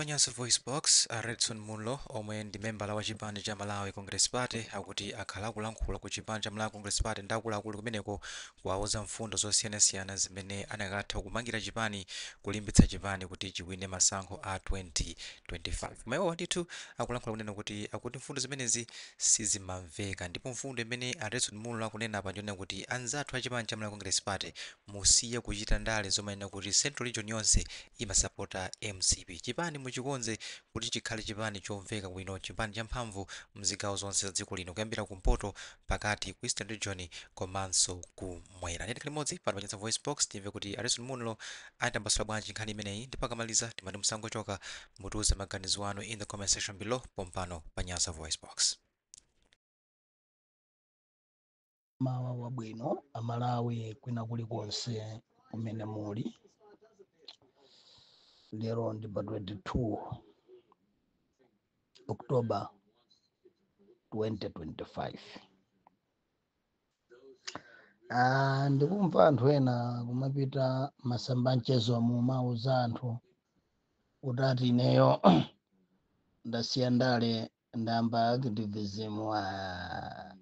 pa Nyasa VoiceBox, a Redson Munlo omwe ndi membala wa chipani cha Malawi Congress Party akuti akhala akulankhula ku chipani cha Malawi Congress Party ndi akuluakulu kumeneko kuwauza mfundo zosiyanasiyana zimene anakatha kumangira chipani, kulimbitsa chipani kuti chiwine masankho a 2025. Koma iwowa ndithu akulankhula kunena kuti akuti mfundo zimenezi sizimamveka ndipo mfundo imene a Redson Munlo akunena apa ndiyonena kuti anzathu a chipani cha Malawi Congress Party musiye kuchita ndale zomanena kuti Central Region yonse imasapota mcp. Chipani muchikonze kuti chikhale chipani chomveka bwino, chipani champhamvu mzigawo zonse za dziko lino kuyambira kumpoto, pakati, ku Eastern Region komanso kumwera. Ndiye tikhale limodzi pano pa Nyasa VoiceBox timve kuti a Redson Munlo atambasula bwanji nkhani imeneyi ndipo akamaliza timati musangochoka, mutiuze maganizo anu in the comment section below pompano pa Nyasa VoiceBox. Mawa wabwino Amalawi kwina kulikonse kumene muli. Lero ndi pa 22 October 2025. Ah, ndikumva anthu ena kumapita masamba mchezo mumauza anthu kuti ati ineyo ndasiya ndale, ndayamba activism. Ah.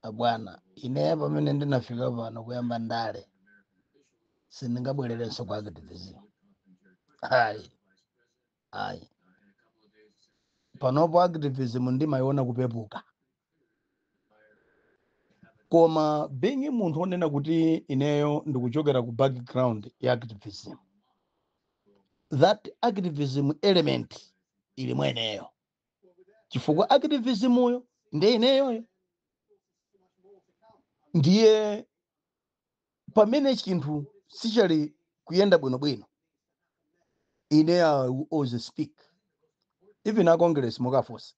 Abwana, ine pamene ndinafika pano kuyamba ndale sindingabwererenso ku activism, ayi, ayi. Panopo activism ndimayiona kupepuka, koma being munthu onena kuti ineyo ndikuchokera ku background ya activism, that activism element ili mweneyo, chifukwa activism uyo ndiye ineyoyo. Ndiye pamene chinthu sichali kuyenda bwinobwino, ine I will always speak. Even a Congress mukafunsa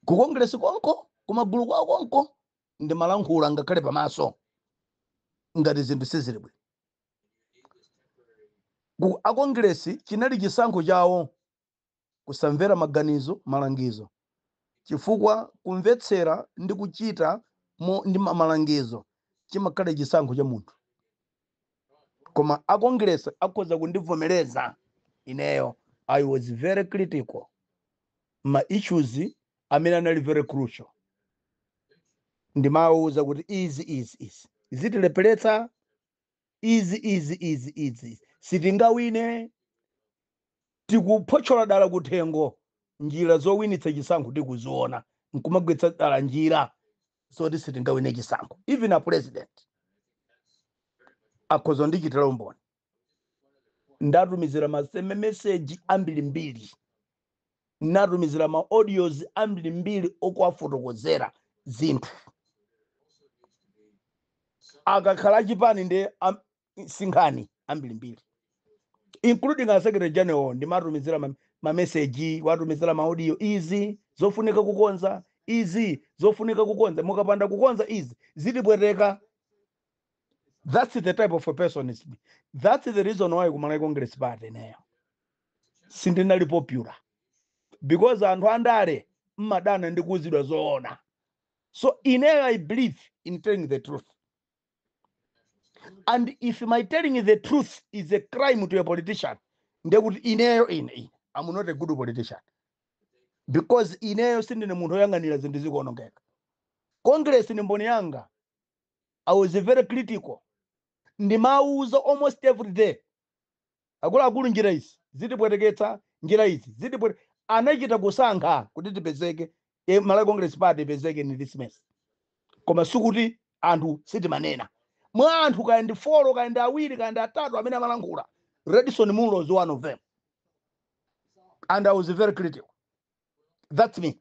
ku Congress konko, kumagulu kwawo konko, ndimalankhula ngakhale pamaso ngati zinthu sizili bwino. Ku a Congress chinali chisankho chawo kusamvera maganizo, malangizo, chifukwa kumvetsera ndi kuchita ndi malangizo chimakhala chisankho cha munthu. Koma a Congress akhoza kundivomereza ineyo, I was very critical ma issues amene anali very crucial. Ndimawuza kuti izi, izi, izi zitilepheretsa, izi, izi, izi, izi sitingawine, tikuphotchola dala kuthengo, njira zowinitsa chisankho tikuziona, nkumagwetsa dala njira zoti sitingawine chisankho. Even a president akhoza ndichitira umboni, ndatumizira maseme message ambirimbiri, natumizira ma audios ambirimbiri okuwafotokozera zinthu. Akakhala chipani ndi sinkhani ambirimbiri, including a secretary general, ndimatumizira ma message, watumizira ma audio, izi zofunika kukonza, izi zofunika kukonza, mukapanda kukonza izi zitipweteka. That's the type of a person is me. That's the reason why ku Malawi Congress Party neyo sindinali popular, because anthu andale mmadana ndi kuuzidwa zoona. So ineyo I believe in telling the truth, and if my telling the truth is a crime to a politician, ndekuti ineyo ine I'm not a good politician, because ineyo sindine munthu woyang'anira zinthu zikuonongeka. Congress ni mboni yanga, I was very critical. Ndimauza almost every day, akuluakulu, njira izi zitipweteketsa, njira izi zitipwete. Anachita kusankha kuti tipezeke, Malawi Congress Party ipezeke in this mess. Koma sikuti anthu sitimanena. Mwa anthu kaya ndi 4, kaya ndi 2, kaya ndi 3 amene amalankhula, Redson Munlo is one of them, and I was very critical. That's me.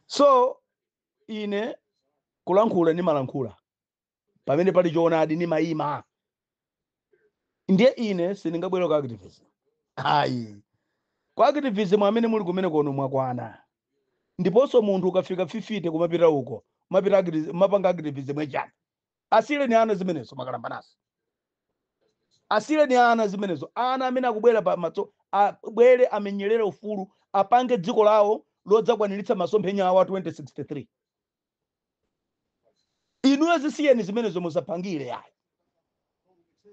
So ine kulankhula nimalankhula pamene pali choonadi, nimayima. Ndiye ine sindingabwere ku activism, ayi. Ku activism amene muli kumene kono mwakwana. Ndiponso munthu ukafika 50 kumapita uko, kumapita mapanga activism echani? Asile ni ana zimenezo, makalamba naso. Asile ni ana zimenezo. Ana amene akubwera pa matso abwere amenyerere ufulu, apange dziko lawo lodzakwaniritsa masomphenya awo a 2063. Inuyo zisiyeni zimenezo, musapangire ayi.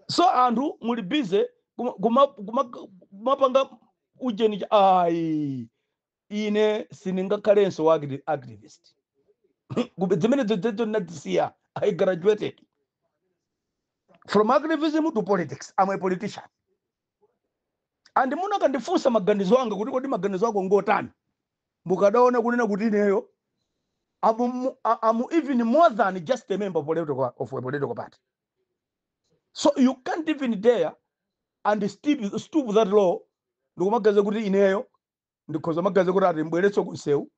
So anthu muli busy kumapanga ujeni ayi, ine sindingakhalenso wa activist. Zimene zozo ndinazisiya. I graduated from activism to politics. I'm a politician, and munakandifunsa maganizo anga kuti kodi maganizo ako ngotani, mukadaona kunena kuti ineyo I'm even more than just a member of a political party. So you can't even dare and stoop that low ndikumagaza kuti ineyo ndikhoza magaza kuti ati mbweretso kunsewu,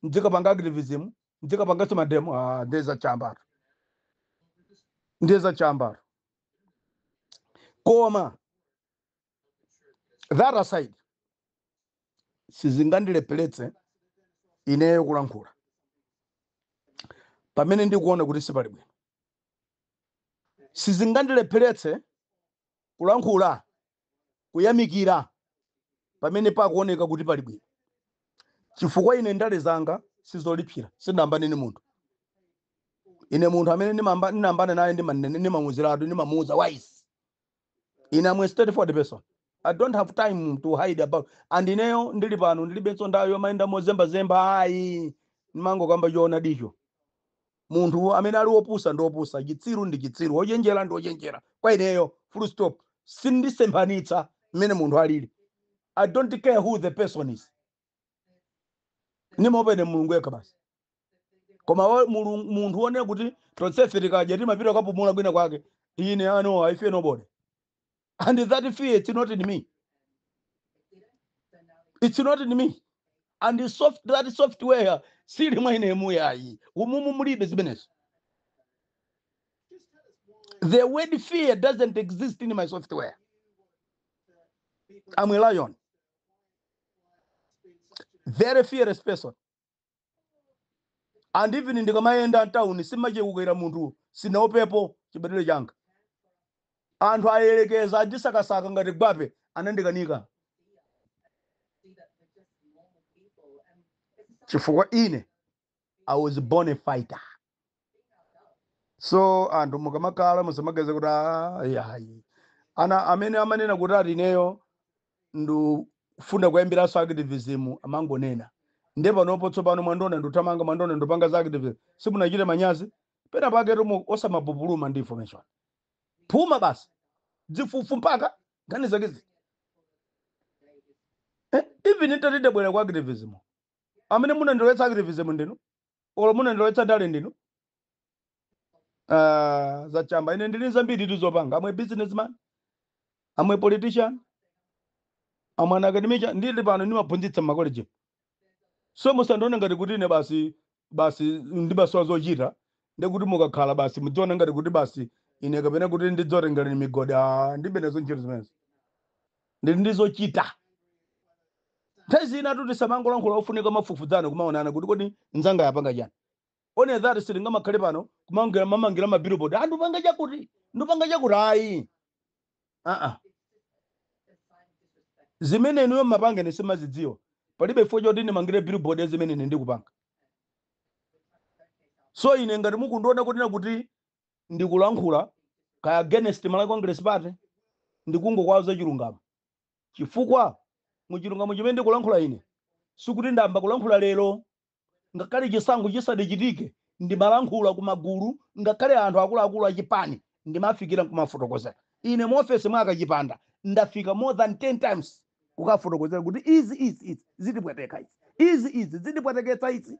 ndikapanga activism, ndikapanganso mademo. Ah, ndeza chambaro, ndeza chambaro. Koma that aside, sizingandilepheretse ineyo kulankhula pamene ndikuona kuti sipali bwino. Sizingandilepheretse kulankhula, kuyamikira pamene pakuoneka kuti pali bwino, chifukwa ine ndale zanga sizolipsira. Sindambane ni munthu. Ine munthu amene ndinambana naye ndimamuziratu, ndimamuuza wise. Ine am a straightforward person. I don't have time to hide about, and ineyo ndili pano ndilibenso ndayo yomayenda mozembazemba, ayi. Ndimangokamba choona dicho. Munthu amene ali wopusa ndi wopusa, chitsiru ndi chitsiru, wochenjera ndi wochenjera. Kwa ineyo, full stop. Sindisemphanitsa mmene munthu alili. I don't care who the person is. Nimaopene Mulungu yekha basi. Koma munthu wonena kuti tonsefe tikadya timapita kapumula kwina kwake, ine ano I fear nobody, and that fear, it's not in me, it's not in me. And that software sili mwa ine muyayi. Umumu mulibe zimenezo. The word fear doesn't exist in my software. I'm a lion, very fearless person, and even ndikamayenda mtawuni simachewukira munthu, sinaopepo chibadwire changa. Anthu ayelekeza andisakasaka ngati gwape, anandikanika, chifukwa ine I was born a fighter. So anthu mukamakhala musamagaze kuti ayi, ana amene amanena kuti ati ineyo ndifuna kuyambiranso activism amangonena. Nde panopo tsopano mwandiona nduthamanga, mwandiona ndupanga za activism, simunachite manyazi? Pena pake tumu osamapupuluma ndi information. Phuma basi, dzifufu mpaka nkhani zakezi. Even itatide bwera ku activism, amene munandilowetsa activism ndinu, olo munandilowetsa ndale ndinu. Zachamba. Ine ndili zambiri tizopanga. I'm a businessman, I'm a politician, I'm an academician. Ndili pano ndimaphunzitsa m'makoleji. So musandione ngati kuti ine basi basi ndibasowa zochita, ndekuti mukakhala basi mudziona ngati kuti basi ine kapena kuti ndidzotengereni migodi. Ah, ndibe nazo ntchito zimenezo. Ndili ndizochita. Nthawi zina tuti samangolankhula, ofunika mafufudzana, kumaonana kuti kodi nzanga yapanga chani. One that sitingamakhale pano kumangira mamangira ma billboard, ah, ndupanga chakuti, ndupanga chakuti, ayi. Ah, zimene inuyo mmapanga ine simazidziwa. Palibe chifukwa choti ndimangire billboard ya zimene ine ndikupanga. So ine ngati mukundiona kunena kuti ndikulankhula kaya against Malawi Congress Party, ndikungokwaza chilungamo, chifukwa muchilungamo chimene ndikulankhula ine sikuti ndamba kulankhula lero. Ngakhale chisankho chisadachitike ndimalankhula ku magulu, ngakhale anthu akuluakulu achipani ndimafikira kumafotokozera. Ine muofesi mwaka chipanda ndafika more than 10 times kukafotokozera kuti izi, izi, izi zitipweteka, izi, izi, izi zitipweteketsa izi.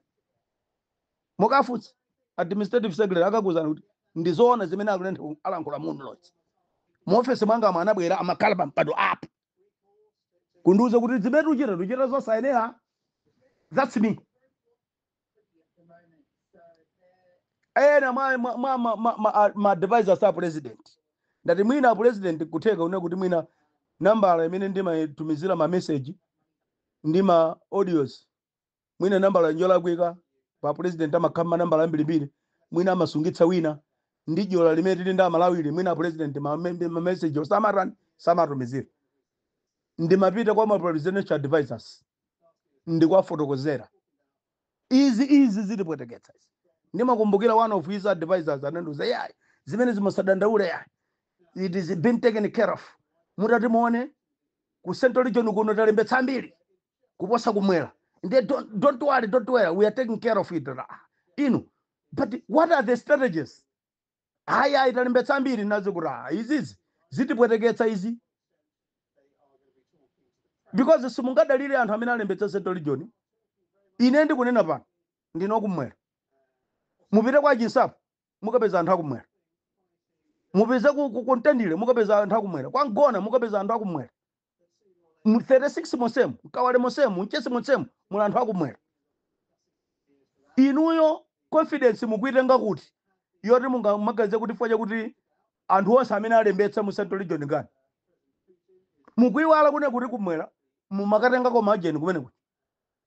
Mukafunsa administrative secretary akakuzana kuti ndizoona zimene alankhula munthu. Muofesi mwanga anabwera, amakhala pa mpando apo kundiuza kuti zimene tuchita, tuchita zosayenera. That's me. Ena mwa ma advisors a president, ndati mwina a president kutheka une kuti mwina nambala imene ndimatumizira ma message ndi ma audios, mwina nambala njolakwika. Pa president amakhala manambala ambirimbiri, mwina amasungitsa wina ndi jola limene tili ndi amalawiri. Mwina a president ma message samatani, samatumizira. Ndimapita kwa ma presidential advisors ndikwafotokozera izi, izi zitipweteketsa izi. Ndimakumbukira one of his advisors anandiuza, "Yayi, zimene zimusadandaule yayi." It is been taken care of. Mutati muone ku Central Region kuno talembetsa ambiri kuposa kumwera. Ndiye don't worry, don't worry, we are taking care of it. Ah, inu, but what are the strategies? Ayi, ayi, talembetsa ambiri. Nazo kuti ah, izizi zitipweteketsa izi, because simungadalire anthu amene alembetsa Central Region. Ine ndikunena pano, ndine wakumwera. Mupite kwa Chinsapo, mukapeza anthu akumwera. Mupeze ku Mtendire, mukapeza anthu akumwera. Kwa Mgona mukapeza anthu akumwera. Mu 36 monsemu, Mkawale monsemu, Mchesi monsemu muli anthu akumwera. Inuyo confidence mukuitenga kuti yoti mungaganize kuti chifukwa chakuti anthu onse amene alembetsa mu Central Region ngani? Mukuiwala kune kuti kumwera mumakatengako majeni kumene kuti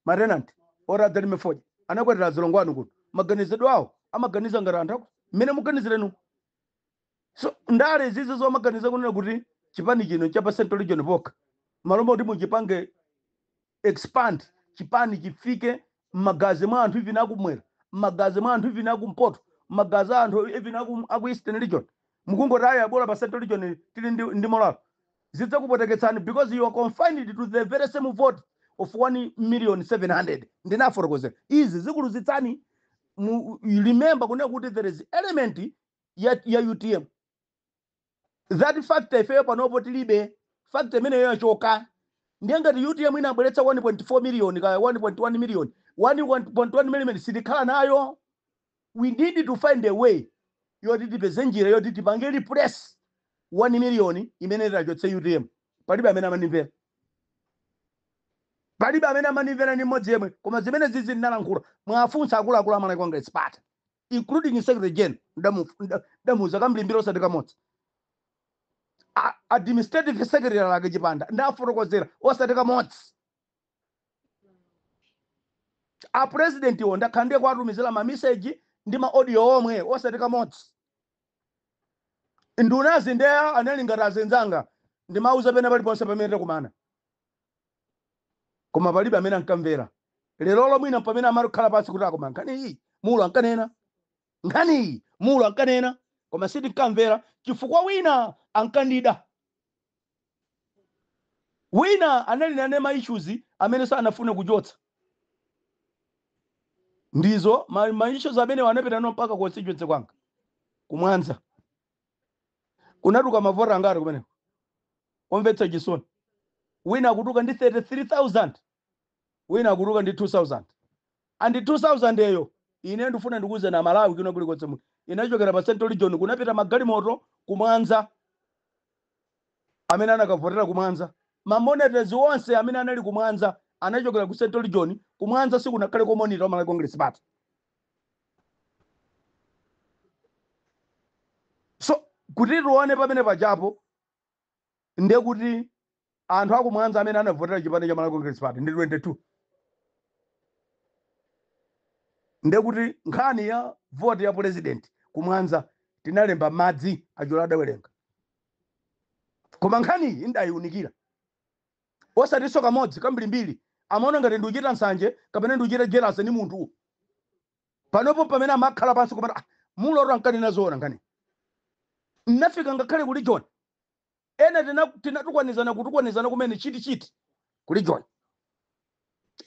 ma tenant oti adzalime fodya, anakwatira azilongo anu kuno. Maganizidwe awo amaganiza ngati anthu ako mmene muganizirenu. So ndale zizi zomaganiza kunena kuti chipani chino chapa Central Region pokha, malo moti muchipange expand chipani chifike mmagazi mwa anthu even akumwera, mmagazi mwa anthu even akumpoto, mmagazi a anthu even aku Eastern Region, mukungoti ayi, bola pa Central Region tili ndi morale, zidzakupweteketsani because you are confined to the very same vote of 1 million 700. Ndinafotokozera izi zikuluzitsani. Remember kunena kuti there is element ya UTM, that factor ifeyo panopo tilibe factor imeneyo, yachoka. Ndiye ngati UTM inabweretsa 1.4 million kaya 1.1 million, 1.1 million sitikhala nayo. We need to find a way yoti tipeze njira yoti tipange replace 1 million imene itachotse UTM. Palibe amene amandimvera, palibe amene amandimvera ndi mmodzi yemwe. Koma zimene zizi ndinalankhula, mwafunsa akuluakulu a Malawi Congress Party, including secretary general, ndamuuza kambirimbiri osati kamodzi. Administrative secretary lake Chipanda, ndafotokozera osati kamodzi. A president iwo ndakhala ndiye kuwatumizira ma message ndi ma audio omwe osati kamodzi. Ndunazi ndiye anali ngati azenzanga, ndimauza pena paliponse pamene takumana, koma palibe amene ankamvera. Lero lomwina pamene amakhala pansi kuti akoma nkhani iyi Mulo ankanena, nkhani iyi Mulo ankanena, koma sitinkamvera chifukwa wina ankandida, wina anali nane ma issues amene sanafune kuchotsa. Ndizo ma issues amene anapita no mpaka constituency kwanga kumwanza. Kunatuka mavoti angati kumeneko omvetsa chisoni? Wina akutuka ndi 33,000, wina akutuka ndi 2000. And 2000 eyo, ine ndifuna ndikuuze na Malawi kuno kulikonse muno, inachokera pa Central Region, kunapita magalimoto kumwanza amene anakavotera kumwanza. Ma monitors onse amene anali kumwanza anachokera ku Central Region. Kumwanza sikunakhale ko monitor wa Malawi Congress Party. So kuti tione pamene pajapo, ndiye kuti anthu akumwanza amene anavotera chipani cha Malawi Congress Party ndi 22. Ndiye kuti nkhani ya vote ya president kumwanza tinalemba madzi achola adawerenga. Koma nkhani iyi indayiunikira osatinso kamodzi, kambirimbiri. Amaona ngati ndikuchita nsanje kapena ndikuchita jealous ni munthu. Panopo pamene amakhala pansi kumati, ah, Muloto ankanena zoona. Nkhani nnafika ngakhale ku region, ena tinatukwanizana, kutukwanizana kumene chiti chiti ku region,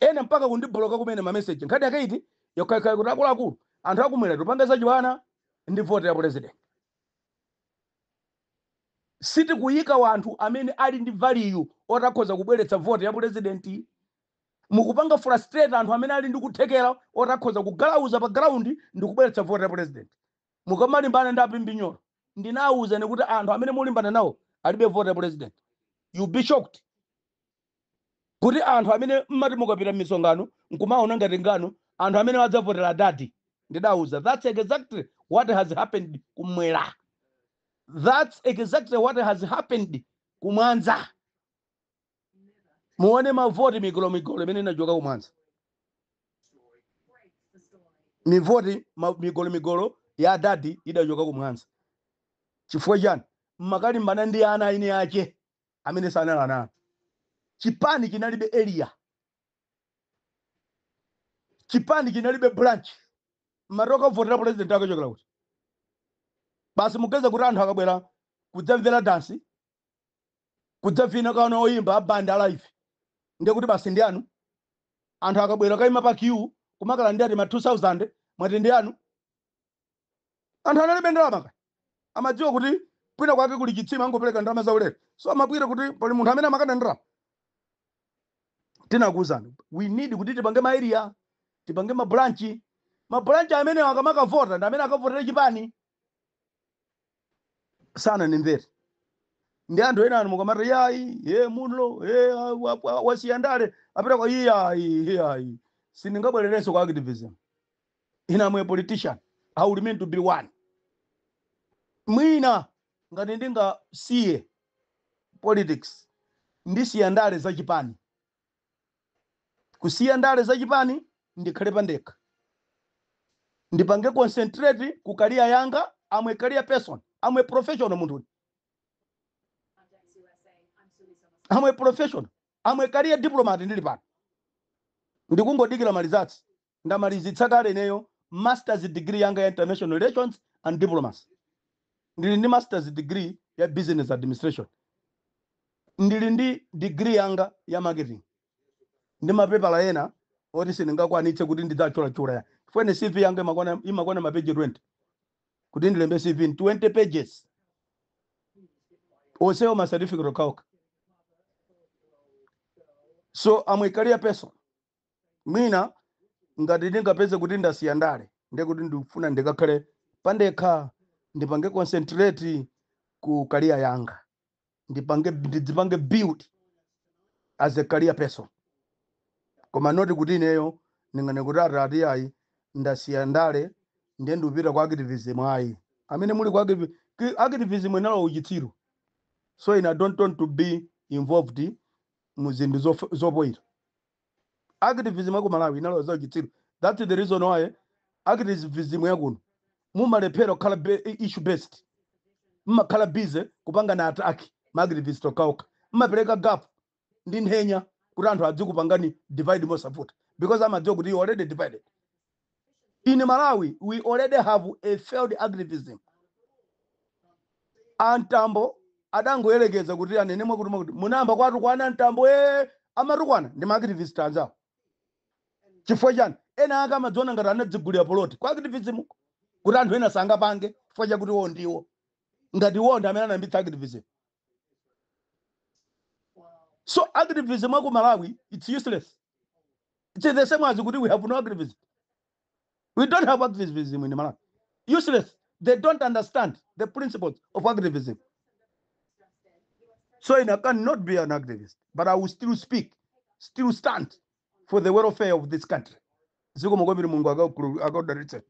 ena mpaka kundibloka kumene ma message. Nkhani yake iti yokhaikhayi kuti akuluakulu, anthu akumwera tipange zachiwana ndi vote ya president, sitikuyika wanthu amene ali ndi value otakhoza kubweretsa vote ya president. Mukupanga frustrate anthu amene ali ndi kuthekera otakhoza kugalauza pa ground ndi kubweretsa vote ya president. Mukamalimbana ndi apimbinyolo, ndinawuzani kuti anthu amene mulimbana nawo alibe vote ya president. You be shocked kuti anthu amene mmati mukapita m'misonkhano nkumaona ngati ngano, anthu amene adzavotera dadi. Ndidawuza, that's exactly what has happened kumwera, that's exactly what has happened kumwanza. Muone mavoti migolomigolo imene inachoka kumwanza, mivoti migolomigolo ya dadi idachoka kumwanza. Chifukwa chani? Mmakalimbana ndi ana ine ache amene sanali ana anu. Chipani chinalibe area, chipani chinalibe branch. Mmatoka votera president akachokera kuti basi mugeza kuti anthu akabwera. Kudzamvera dansi, kudzavina kaona oyimba abanda live, ndiye kuti basi ndi anu. Anthu akabwera kayima pa queue kumakala ndi ati ma 2000, mwati ndi anu. Anthu analibe ndalama ka, amadziwa kuti kwina kwake kuli chitsime, angopereka ndalama zaulere, so amabwira kuti pali munthu amene amakana ndalama. Tinakuwuzani, we need kuti tipange ma area, tipange ma branch. Ma branch amene akamakavota ndi amene akavotera chipani. Sana nimvere ndi anthu ena anu mukamati, "Yayi, ye Munlo ye wasiya ndale, apita kwa iyayi." Iyayi, sindingabwererenso kwa activism. Ine am a politician, I will remain to be one. Mwina ngati ndingasiye politics, ndisiya ndale zachipani. Kusiya ndale zachipani, ndikhale pandekha, ndipange concentrate ku career yanga. I'm a career person, I'm a professional. Munthu, I'm a professional, I'm a career diplomat. Ndili pano ndikungodikira ma results. Ndamalizitsa kale ineyo masters degree yanga ya international relations and diplomacy. Ndili ndi masters degree ya business administration, ndili ndi degree yanga ya marketing, ndi mapepala ena oti sindingakwanitse kuti ndidzachulachula ya chifukwa ine CV yanga imakwana mapeji 20. Kuti ndilembe CV in 20 pages, onsewo ma certificate okhaokha. So I'm a career person. Mwina ngati ndingapeze kuti ndasiya ndale, ndekuti ndikufuna ndikakhale pandekha, ndipange concentrate ku career yanga, ndidzipange build as a career person. Koma not kuti ineyo ndingane kuti atati, "Ayi, ndasiya ndale, ndiye ndikupita kwa activism." Ayi, amene muli kwa activism inalo uchitsiru. So ine I don't want to be involved mu zinthu zopoyira. Activism yaku Malawi inalo za uchitsiru. That's the reason why activism yakuno mumalephera kukhala issue based. Mmakhala busy kupanga na attack ma activist okhaokha, mmapereka gap ndi nthenya kuti anthu adzikupangani divide mosavuta, because amadziwa kuti you already divided. In Malawi we already have a failed activism. Antambo adangoyerekeza kuti anene mwakuti mwakuti, munayamba kwatukwana Mtambo. E, amatukwana ndi ma activist anzawo. Chifukwa chani? Ena ake amadziona ngati anadzigulira poloti kwa activism, kuti anthu ena sangapange chifukwa chakuti iwo ndiwo ngati iwo ndi amene anayambitsa activism. So activism aku Malawi, it's useless. It's the same as kuti we have no activism. We don't have activism in Malawi. Useless. They don't understand the principles of activism. So I cannot be an activist, but I will still speak, still stand for the welfare of this country. Zikomo kwambiri. Mulungu akakudalitseni.